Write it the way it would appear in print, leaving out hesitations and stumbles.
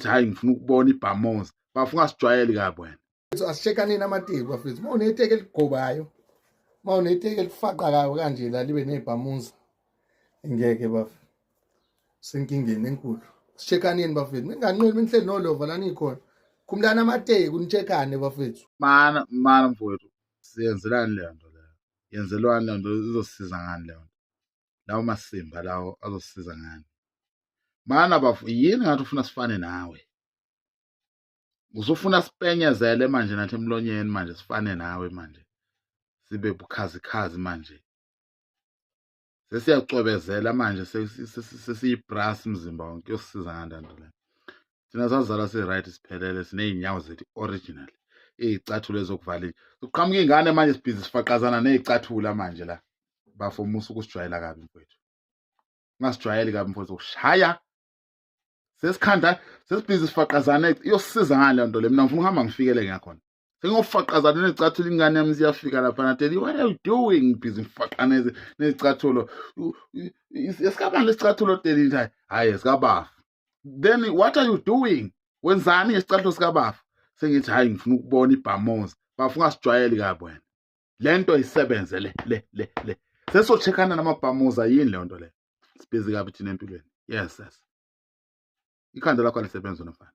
Hayi, ngifuna ukubona ibhamoza bafo, ungasijwayeli kabi wena. Asishekaneni amateki bafethu. Uma uneteki eligobayo, uma uneteki elifaqakayo kanje la libe nezibhamuza, ngeke bafo, senkingeni enkulu. Sishekaneni bafethu, ninganqeni nihleli nolova la nikhona. Khumulani amateki nitshekane bafethu. Mana mana mfowethu, siyenzelani leyo nto leyo? Yenzelwani leyo nto? Izosisiza ngani leyo nto? Lawo masimba lawo azosisiza ngani? Mana bafo, yini ngathi ufuna sifane nawe? Usufuna sipenyezele manje nathi emlonyeni manje, sifane nawe manje, sibe bukhazikhazi manje, sesiyacwebezela manje, sesiyibrass umzimba wonke. Yosisiza ngani nto leyo? Thina sazalwa si-right, siphelele, siney'nyawo zethu original, iy'cathulo ezokuvalile. Kuqhamuka iy'ngane manje, sibhizi sifaqazana ney'cathula manje la. Bafo, musa ukusijwayela kabi mfowethu, ungasijwayeli kabi mfowethu, ushaya sesikhanda, sesibhizi sifaqazana. Iyosisiza ngani leyo nto le? Mina ngifuna ukuhamba ngifikele ngiyakhona, sengiyofaqazana nezicathulo. Ingane yami siyafika lapha, daddy, what are you doing? Busy ngifaqana nezicathulo. Esikabani lesicathulo, daddy? Ngithi hayi, esikabafu. Then what are you doing? Wenzani ngesicathulo sikabafu? Sengithi hayi, ngifuna ukubona ibhamoza. Bafu, ungasijwayeli kabi wena. Le nto isebenze le le le le, sesocheckana namabhamuza. Yini leyo nto leyo? Sibhizi kabi thina empilweni. Yes, ikhanda lakho alisebenzi wena mfana.